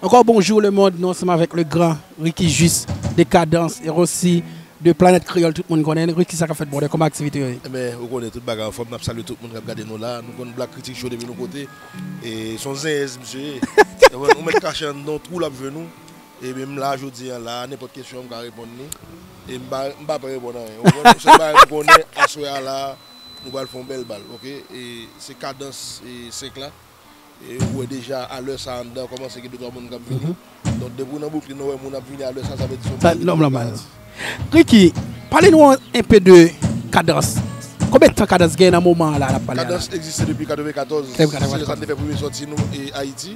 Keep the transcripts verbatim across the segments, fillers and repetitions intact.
Ankò bonjou lemonn, nou ansanm avèk le gran Ricky Jus de Kadans e osi de Planèt Kreyòl, tout moun konnen. Ricky, sa k ap fèt, brother? Kòman aktivite yo ye? Ebyen, ou konnen tout bagay anfòm. N ap salye tout moun k ap gade nou la. Nou konn Black Critic Show depi nou kote. E se yon zenyèz misye ye. Ou mèt kache anndan yon twou, l ap jwenn ou. Ebyen, m la jodi a la, nenpòt kesyon m ka reponn li. E m pa, m pa pè reponn anyen. Ou konprann? Sèl bagay m konnen, aswè a la, nou pral fè yon bèl bal, oke? E se Kadans e senk la. E ou wè deja a lè sa anndan kòmanse gen de twa moun k ap vini. Donk depi w nan Brooklyn, ou wè moun ap vini a lè sa, sa vle di se yon bagay ki nòmal. Ricky, pale nou enpe de Kadans. Konbyen tan Kadans gen nan moman an la, n ap pale a la? Kadans egziste depi katrevenkatòz. Se lè sa n te fè premye sòti nou e Ayiti.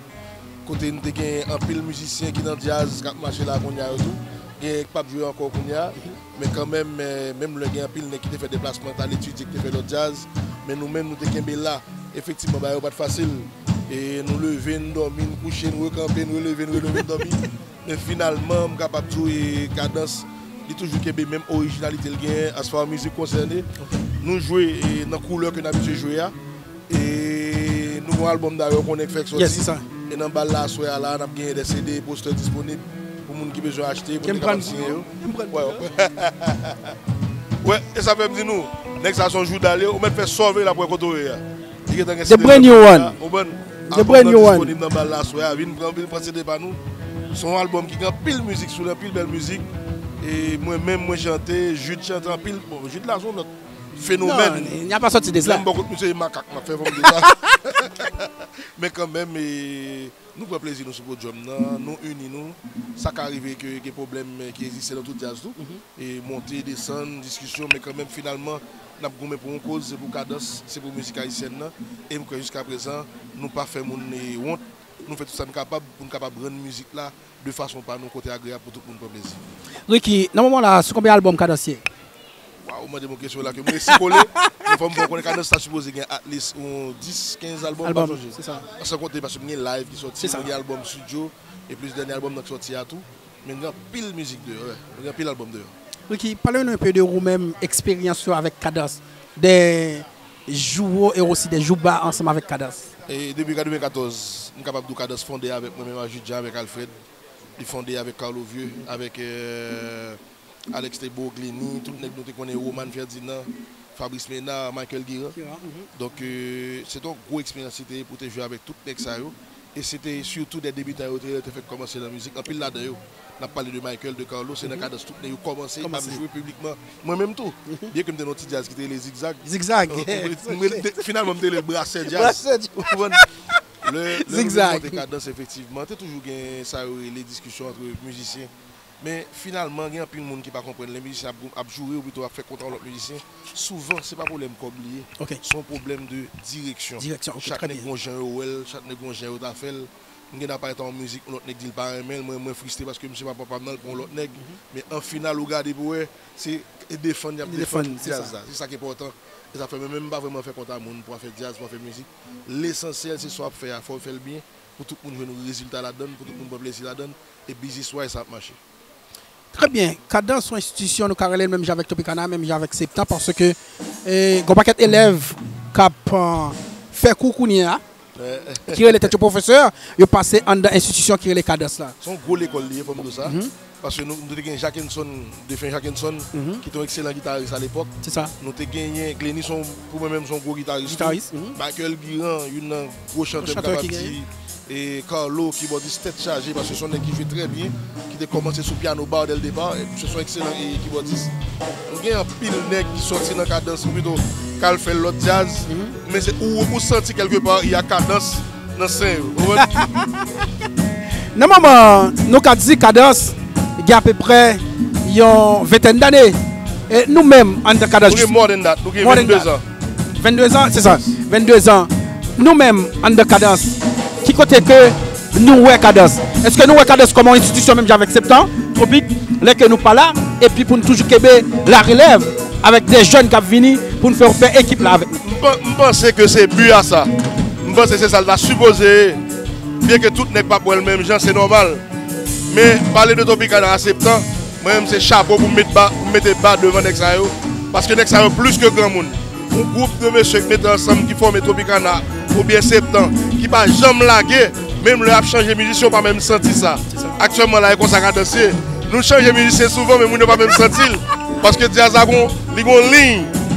Kote n te gen anpil mizisyen ki nan djaz k ap mache la kounye a yo tou. Gen k p ap jwe ankò kounye a. Men kanmenm, eh, menm lè gen anpil nèg ki te fè deplasman, t al etidye, ki te fè lòt djaz, men nou menm, nou te kenbe la. Efektivman, bagay yo pa t fasil. E nou leve, n dòmi, n kouche, n rekanpe, n releve, n releve, n dòmi. Men finalman, m kapab di w, e, Kadans, li toujou kenbe menm orijinalite l genyen, as far mizik konsène. Nou jwe, e, nan koulè ke n abitye jwe a. E nou gen yon albòm dayè w konnen k fèk sòti. Yes, se sa. E nan bal la aswè a la, n ap genyen de C D, postè disponib pou moun ki bezwen achte, pou n te kapab siyen yo. Wè, wè, e sa fè m di nou, nèg sa se yon jou dale, ou mèt fè sa w vle, l ap wè kote w ye a. Li gentan gen C D nan men l la, ou konprann? Albòm nan disponib nan bal la aswè a, vin pran, vin pran C D pa nou. Se yon albòm ki gen anpil mizik sou li, anpil bèl mizik. E mwen menm, mwen chante, Jude chante anpil. Bon, Jude la se yon lòt fenomèn. Non, il n'y a pas sorti de cela. Lè m bò kot misye, e makak m ap fè, fò m di sa. Men kanmenm, e, nou pran plezi nou sou podyòm nan, nou ini nou. Sa ka rive ke gen pwoblèm, e, ki egziste nan tout djaz tou. E monte, desann, diskisyon, men kanmenm, finalman, n ap goumen pou yon koz, se pou Kadans, se pou mizik ayisyèn nan. E m kwè jiska prezan, nou pa fè moun, e, wont. Nou fè tout sa n kapab pou n kapab rann mizik la de fason pa nou, kote agreyab pou tout moun pran plezi. Ricky, nan moman la, sou konbyen albòm Kadans ye? Waw, ou mande m yon kesyon la ke m resi kole. Men fò m fè w konnen Kadans ta sipoze gen at least yon dis, kenz albòm, m pa sonje. Albòm, se sa. San konte paske m gen live ki sòti, mwen gen albòm studio, e plis dènye albòm nan ki sòti a tou. Men gen anpil mizik deyò, wi. Men gen anpil albòm deyò. Ricky, pale nou enpe de ou menm, eksperyans ou avèk Kadans. De jou e osi de jou ba ansanm avèk Kadans. E depi katrevenkatòz, m kapab di w Kadans fonde avèk mwen menm, ak Jude Jean, avèk Alfred. Li fonde avèk Carlo Vieux, avèk, euh, Alex Thébault, Glenny, tout nèg nou te konnen, Roman Ferdinand, Fabrice Ménard, Michael Guiran. Guiran, mhm. Donk, euh, se te yon gwo eksperyans li te ye pou te jwe avèk tout nèg sa yo. E se te sitou de debitan yo te, te fèk kòmanse nan mizik. Anpil ladan yo, n ap pale de Michael, de Carlo, se nan Kadans tout nèg yo kòmanse ap jwe piblikman. Mwen menm tou. Byenke m te nan yon ti djaz ki te rele Zigzag. Zigzag. Finalman, m te rele Brasè Djaz. Brasè Djaz. Ou konprann? Lè, lè nou vin monte Kadans, efektivman, te toujou gen sa yo rele diskisyon ant mizisyen. Men finalman, gen anpil moun ki pa konprann. Lè mizisyen ap, ap joure, ou pito ap fè kontan yon lòt mizisyen, souvan, se pa pwoblèm kòb li ye. Se yon pwoblèm de direksyon. Direksyon, ok, trè byen. Chak nèg gon jan yo wè l, chak nèg gon jan yo ta fè l. M gen dwa parèt an yon mizik, yon lòt nèg di l pa renmen l, mwen, mwen fristre paske misye pa papa m nan, l pran yon lòt nèg. Men an final, ou gade pou wè, se defann y ap defann djaz la. Se sa k enpòtan. E sa fè mwen menm, m pa vrèman fè kont a moun pou afè djaz, pou afè mizik. Lesansyèl, se sa w ap fè a, fò w fè l byen, pou tout moun jwenn rezilta ladan l, pou tout moun pran plezi ladan l, e business wise, sa ap mache. Trè byen. Kadans se yon enstitisyon, nou ka rele l menm jan avèk Tropicana, menm jan avèk Septan, paske, e, gon pakèt elèv k ap, e, fè kou kounye a, ki rele tèt yo pwofesè, yo pase anndan enstitisyon ki rele Kadans la. Se yon gwo lekòl li ye, fò m di w sa. Paske nou, nou te gen Jackenson, defen Jackenson, ki te yon ekselan gitaris alepòk. Se sa. Nou te genyen Glenny, se yon, pou mwen menm, se yon gwo gitaris tou. Gitaris, mhm. Michael Guiran, youn nan gwo chantè, m kapab di, e Carlo, kibòdis tèt chaje, paske se yon nèg ki jwe trè byen, ki te kòmanse sou pyano bar dès le départ, e se yon ekselan, e, kibòdis. Nou gen anpil nèg ki sòti nan Kadans, ou pito k al fè lòt djaz, men se ou, ou santi kèlkepa, y a Kadans nan sen yo. Ou konprann? Nan moman, nou ka di Kadans gen apeprè yon ventèn dane. E nou menm, anndan Kadans, nou gen more than that, nou gen vennde zan. Vennde zan, se sa. Vennde zan. Nou menm, anndan Kadans, ki kote ke nou wè Kadans? Èske nou wè Kadans kòm yon enstitisyon menm jan avèk Septan, Tropik, lè ke nou pa la, epi pou n toujou kenbe larelèv avèk de jèn k ap vini pou n fè, fè ekip la avèk nou? M pa, m panse ke se bi a sa. M panse se sa l ta sipoze ye. Byenke tout nèg p ap wè l menm jan, se nòmal. Men, pale de Tropicana a Septan, mwen menm se chapo pou m met ba, pou m mete ba devan nèg sa yo. Paske nèg sa yo plis ke granmoun. Yon gwoup de mesye k mete ansanm, ki fòme Tropicana oubyen Septan, ki pa janm lage, Menm lè y ap chanje mizisyen, ou pa menm santi sa. Aktyèlman la, e konsa Kadans ye. Nou chanje mizisyen souvan, men moun yo pa menm santi l. Paske djaz la gon, li gon liy,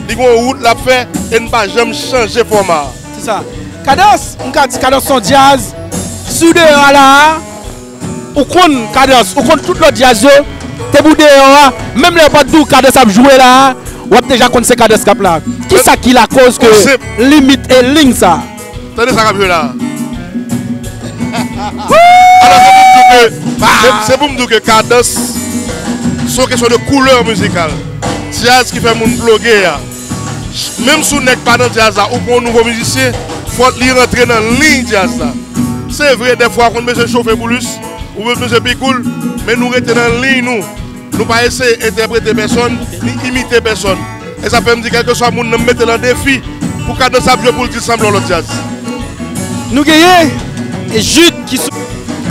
li gon wout l ap fè, e n pa janm chanje fòma a. Se sa. Kadans, m ka di Kadans se yon djaz. Si w deyò a la a, ou konn Kadans, ou konn tout lòt djaz yo, depi w deyò a, menm lè yo pa t di w Kadans ap jwe la a, w ap deja konn se Kadans k ap la. Kisa ki lakoz ke limit e liy sa? Tande sa k ap jwe la. Alò, se pou m di w ke, se, se pou m di w ke Kadans, se yon kesyon de koulè mizikal. Djaz ki fè moun ploge a. Menm si w nèg pa nan djaz la, ou pran yon nouvo mizisyen, fòk li rantre nan liy djaz la. Se vre, dèfwa, ou konn bezwen chofe plis, ou bezwen pi koul, men nou rete nan liy nou. Nou pa eseye entèprete pèsonn, ni imite pèsonn. E sa fè m di, kèlkeswa moun nan, m mete l an defi pou Kadans ap jwe pou l di l sanble yon lòt djaz. Nou genyen Jude ki sou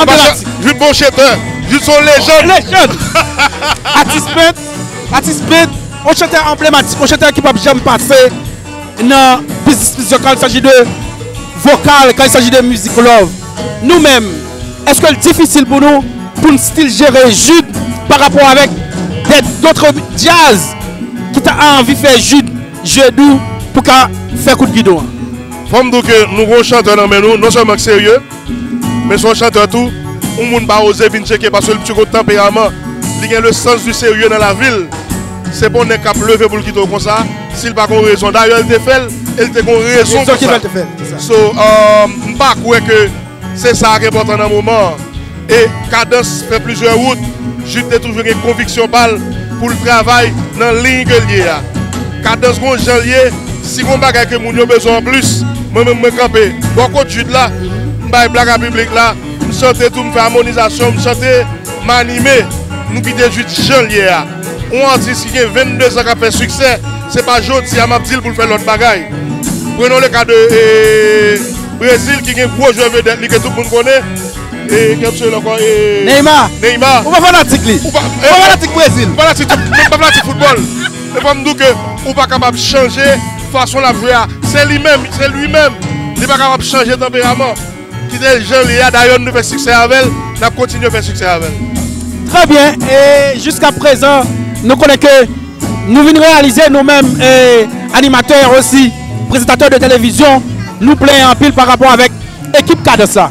anblematik. Jude bon chantè. Jude se yon lejann. Lejann. Atis pent, atis pent, yon chantè anblematik, yon chantè ki p ap janm pase nan biznis mizikal, il s'agit de vokal, quand il s'agit de music love. Nou menm, èske l difisil pou nou, pou n still jere Jude pa rapò avèk de, dòt djaz ki ta anvi fè Jude jwe dou pou ka fè kout gidon an? Fò m di w ke nou gon chantè nan men nou, non sèlman k serye, men se yon chantè tou, yon moun pa oze vin tcheke paske li piti gon tanperaman. Li gen le sens du sérieux nan lavi l. Se pa yon nèg k ap leve pou l kite w konsa, si l pa gon rezon. Dayè, l te fè l, e l te gon rezon pou sa. So, um, m pa kwè ke se sa k enpòtan nan moman an. E Kadans fè plizyè wout. Jude te toujou gen konviksyon pa l pou l travay nan liy ke l ye a. Kadans gon jan l ye, si gon bagay ke moun yo bezwen anplis, mwen menm mwen kanpe bò kot Jude la, m bay blag a piblik la, m chante tou, m fè amonizasyon, m chante, m anime, nou kite Jude jan l ye a. Yon atis ki gen vennde zan k ap fè siksè, se pa jodi a m ap di l pou l fè lòt bagay. Prenons le cas de, eh, Brezil ki gen gwo jwè vedèt li ke tout moun konnen. E, ki ap sou l ankò? E, Neymar. Neymar. Ou pa fanatik li? Ou pa, ou pa fanatik Brezil? Ou fanatik tout, m pa fanatik foutbòl. E fò m di w ke ou pa kapab chanje fason l ap jwe a. Se li menm, se li menm. Li pa kapab chanje tanperaman. Kite l jan l ye a. Dayè, nou fè siksè avè l. N ap kontinye fè siksè avè l. Trè byen. E jiska prezan, nou konnen ke nou vin reyalize nou menm, e, animatè osi, prezantatè de televizyon, nou plenyen anpil pa rapò avèk ekip Kadans la,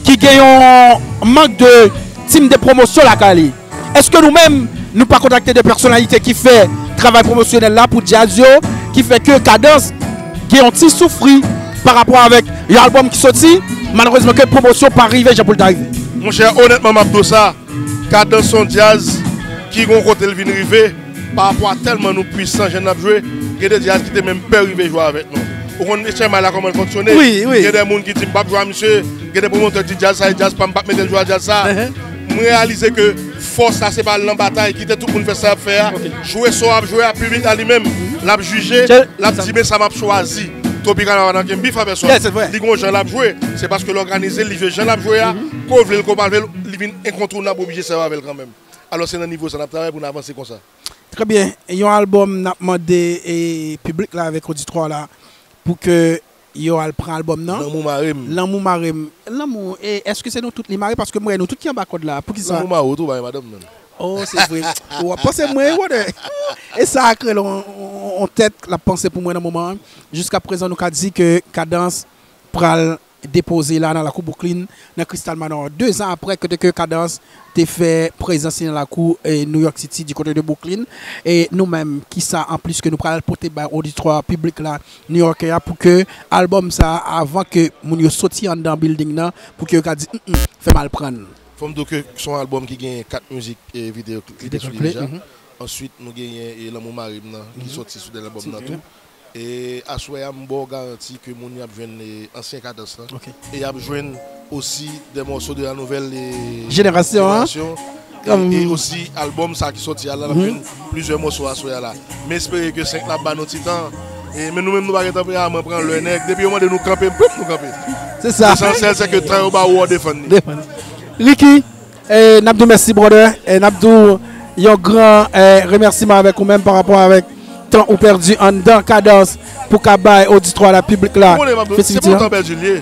ki gen yon mank de tim de pwomosyon lakay li. Èske nou menm, nou pa kontakte de pèsonalite ki fè travay pwomosyonèl la pou djaz yo, ki fè ke Kadans gen yon ti soufri pa rapò avèk yon albòm ki soti, malerezman ke pwomosyon pa rive jan pou l ta rive? Monchè, onètman, m ap di w sa, Kadans se yon djaz ki gon kote l vin rive, pa rapò a tèlman nou pwisan jan n ap jwe, gen de djaz ki te menm pè rive jwe avèk nou. Ou konn H M I la kòman l fonksyone? Wi, wi. Gen de moun ki di m p ap jwe a misye, gen de pwomotè ki di djaz sa e djaz pa m, m p ap mete l jwe a djaz sa. Ehe. M reyalize ke fòs la se pa al nan batay, kite tout moun fè sa y ap fè a. Ok. Jwe sa w ap jwe a, piblik la li menm, l ap jije, l ap di men sa m ap chwazi. Tropikana pa nan kenbe bif a pèsòn. Yes, se vre. Li gon jan l ap jwe, se paske l òganize, li jwe jan l ap jwe a, ke w vle l, ke w pa vle l, li vin enkontounab, w oblije sèvi avè l kanmenm. Alò, se nan nivo sa n ap travay pou n avanse konsa. Trè byen. Yon albòm n ap mande, e, piblik la avèk oditwa la pou ke yo al pran albòm nan. Lanmou mare m. Lanmou mare m. Lanmou, e, èske se nou tout li mare? Paske m wè nou tout ki anba kòd la. Poukisa? Lanmou mare w tou, bay madanm nan. Oh, se vre. W ap panse mwen, brother. E sa ak rele on, on, on tèt l ap panse pou mwen nan moman an. Jiska prezan, nou ka di ke Kadans pral depoze la nan lakou Brooklyn, nan Crystal Manor. De zan apre, kote ke Kadans te fè prezans li nan lakou, e, New York City, di kote de Brooklyn. E nou menm, kisa anplis ke nou pral pote bay oditwa piblik la New York a pou ke albòm sa, avan ke moun yo soti anndan building nan, pou ke yo ka di, "Mm, mm, fè m al pran l." Fò m di w ke se yon albòm ki gen kat mizik, e, videyo klip sou li deja. Answit, nou genyen, e, Lanmou Mare m nan, ki sòti sou dènye albòm nan tou. E aswè a, m ba w garanti ke moun y ap jwenn, e, ansyen Kadans lan. Ok. E y ap jwenn osi de mòso de la nouvelle, e, génération, hein? Génération. E, e osi albòm sa ki sòti a la, l ap jwenn plizyè mòso aswè a la. M espere ke senk la ap ba nou ti tan. E, men nou menm nou pa gen tanperaman pran lè nèg. Depi yo mande nou kanpe, boup, nou kanpe. Se sa. Lesansyèl se ke tan yo ba ou, ou defann li. Defann. Ricky, e, n ap di w mèsi, brother. E n ap di w yon gran, e, remèsiman avèk ou menm pa rapò avèk tan ou pèdi anndan Kadans pou ka bay oditwa la, piblik la, festivite a. Ou konnen, m ap di w, se pa yon tan pèdi l ye.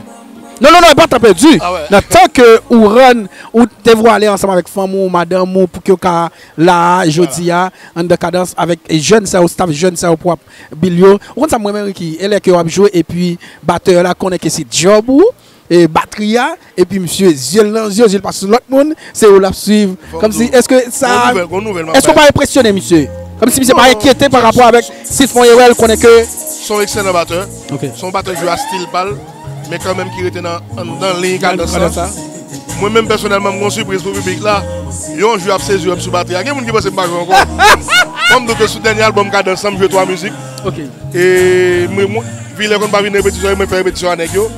Non, non, non, e pa tan pèdi. Ah ouais. Nan tan ke ou rann, ou te vwale ansanm avèk fanm ou, madanm ou, pou ke w ka la a, jodi a, anndan Kadans avèk jèn sa yo, staff jèn sa yo pou ap bil yo. Ou konn sa m renmen, Ricky? E lè ke w ap jwe, epi batè la konnen ke se djòb ou, e batri a, epi misye, zye l nan zye w, zye l pa sou lòt moun, se ou l ap swiv. Kòmsi, èske sa, èske w pa enpresyone misye? Kòmsi misye pa enkyete pa rapò avèk si l fè yon erè, l konnen ke. Se yon ekselan batè. Ok. Se yon batè ki jwe a stil pa l, men kanmenm ki rete nan, anndan liy Kadans lan. Mwen menm pèsonèlman, m gon sipriz pou piblik la. Yon jou y ap sezi w sou batri a. Gen moun ki panse m pa jwe ankò. Fò m di w ke sou dènye albòm Kadans lan, m jwe twa mizik. Ok. E mwen, mwen, Vilè konn pa vin repetisyon, e mwen fè repetisyon a nèg yo.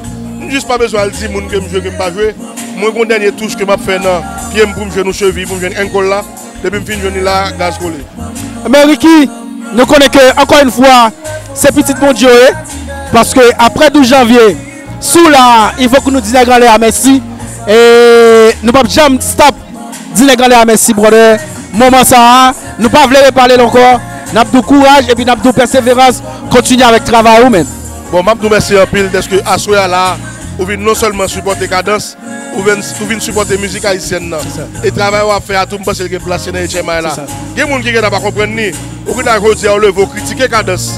M jis pa bezwen al di moun ke m jwe, ke m pa jwe. Mwen gon dènye touch ke m ap fè nan pye m pou m jwenn yon cheviy, pou m jwenn ankle la. Depi m fin jwenn li la, gaz kole. Men Ricky, nou konnen ke, ankò yon fwa, se pitit Bondye w ye. Paske aprè douz janvye, si w la a, il faut que nou di nèg anlè a mèsi. E nou p ap janm stop di nèg anlè a mèsi, brother. Moman sa a, nou pa vle repale l ankò. N ap di w kouraj epi n ap di w pèseverans. Kontinye avèk travay ou, man. Bon, m ap di w mèsi anpil dèske aswè a la, ou vin non sèlman sipòte Kadans, ou vin, ou vin sipòte mizik ayisyèn nan. Se sa. E travay w ap fè a tou, m panse l gen plas li nan H M I la. Se sa. Gen moun ki gentan pa konprann li. Ou gentan jodi a, ou leve, ou kritike Kadans.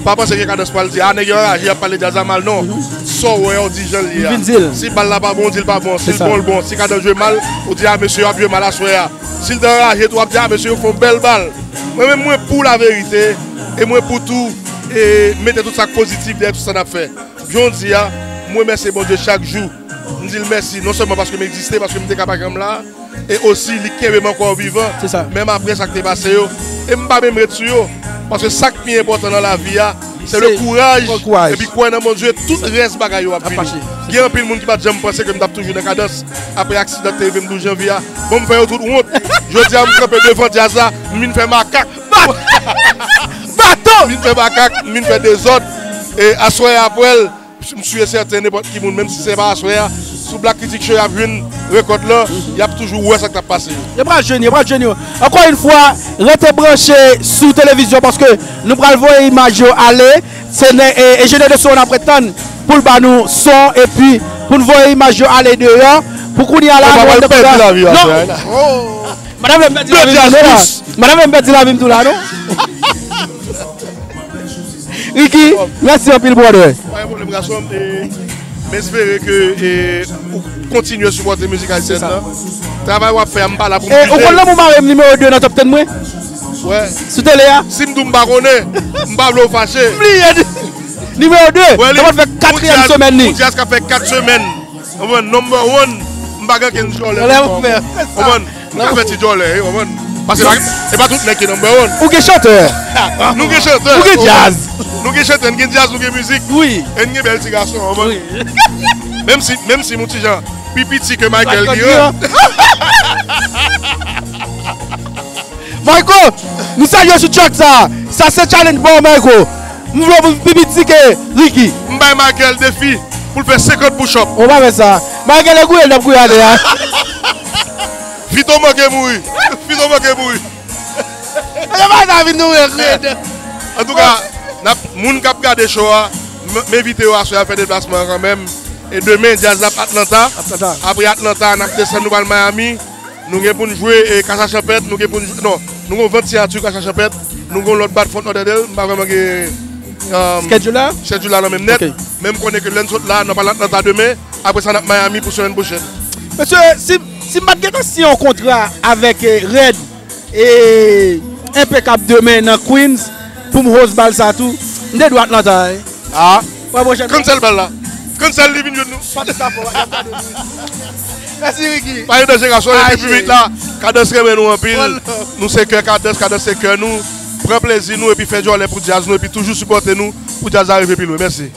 Pa panse ke Kadans pral di, "A, nèg yo anraje, y ap pale djaz la mal." Non. Sa w wè a, ou di jan l ye a. Vin di l. Si bal la pa bon, ou di l pa bon. Si l bon, l bon. Si Kadans jwe mal, ou di, "A, mesye yo ap jwe mal aswè a." Si l te anraje tou, w ap di, "A, mesye yo fè yon bèl bal." Mwen menm, mwen pou laverite. E mwen pou tou, e mete tout sa k pozitif dèyè tout sa n ap fè. Jodi a, m remèsye Bondye chak jou. M di l mèsi, non sèlman paske m egziste, paske m te ka pa janm la, e osi li kenbe m ankò vivan, menm aprè sa k te pase yo. E m pa menm ret sou yo, paske sa k pi enpòtan nan lavi a, se le kouraj, epi kwè nan Bondye, tout rès bagay yo ap vini. Gen anpil moun ki pa t janm panse ke m t ap toujou nan Kadans, aprè aksidan k te rive m douz janvye a. Bon, m fè yo tout wont. Jodi a, m kanpe devan djaz la, m vin fè makak. Baton! M vin fè makak, m vin fè dezòd. E aswè a, aprè l, m si e sèten, nenpòt ki moun, menm si se pa aswè a, sou Black Critic Show, y ap jwenn rekòt lan, y ap toujou wè sa k t ap pase yo. Yo pral jwenn yo, yo pral jwenn yo. Ankò yon fwa, rete branche sou televizyon paske nou pral voye imaj yo ale. Se enjenyè de son n ap ret tann pou l ba nou son epi pou n voye imaj yo ale deyò. Pou kounye a la, nou pral pèdi lavi a. Madanm, lè m pèdi lavi m tou la. Madanm, lè m pèdi lavi m tou la, non? Ricky, mèsi anpil, brother. Pa gen pwoblèm, gason m, e, m espere ke, e, ou kontinye sipòte mizik ayisyèn nan. Travay w ap fè a, m pa la pou m kite. Ou konn lanmou mare m nimewo de nan top ten mwen? Wè. Sou tele a? Si m di w m pa konnen, m pa vle w fache. M bliye. Nimewo de, sa va fè katriyèm semèn li. Yon djaz k ap fè kat semèn. Ou konprann? Number one, m pa gen kenn djòlè. Konprann? M ka fè ti djòlè, wi, konprann? Paske e pa tout nèg ki number one. Ou gen chantè. Nou gen chantè. Ou gen djaz. Nou gen chantè, n gen djaz, nou gen mizik. Wi. E n gen bèl ti gason, konprann? Wi. Menm si, menm si m yon ti jan pi piti ke Michael Guiran. Michael, nou salye w sou track sa. Sa se challenge pa w, Michael. M vle w pi piti ke Ricky. M bay Michael defi pou l fè senkant push-up. Ou pa fè sa. Michael e gouye l t ap gouye atè a. Fito manke mouri. Fito manke mouri. Yo pa ta vin nou wè red. Antouka, n ap, moun k ap gade show a, m, m envite yo aswè a fè deplasman an kanmenm. E demen, djaz la ap Atlanta. Atlanta. Apre Atlanta, n ap desann, nou pral Miami. Nou gen pou n jwe, e, Kacha Chanpèt, nou gen pou n jwe, non, nou gen yon vant siyati Kacha Chanpèt, nou gen yon lòt bat Fort Lauderdale, m pa vrèman gen, um, schedule la? Schedule la nan men m nèt. Ok. Men m konnen ke lè n sot la, n ap al Atlanta demen, apre sa n ap Miami pou semèn pwochèn. Mesye, si, si m pa t gentan siyen yon kontra avèk, e, Red, e, Enpekab demen nan Queens, pou m host bal sa tou, m te dwe Atlanta, wi. Ah. Cancel bal la. Cancel li vin jwenn nou. Pa di sa fò, y ap gade nou. Mèsi, Ricky. Pa gen danje, gason, epi piblik la, Kadans renmen nou anpil. Nou se kè Kadans, Kadans se kè nou. Pran plezi nou epi fè djòlè pou djaz nou epi toujou sipòte nou pou djaz la rive pi lwen. Mèsi.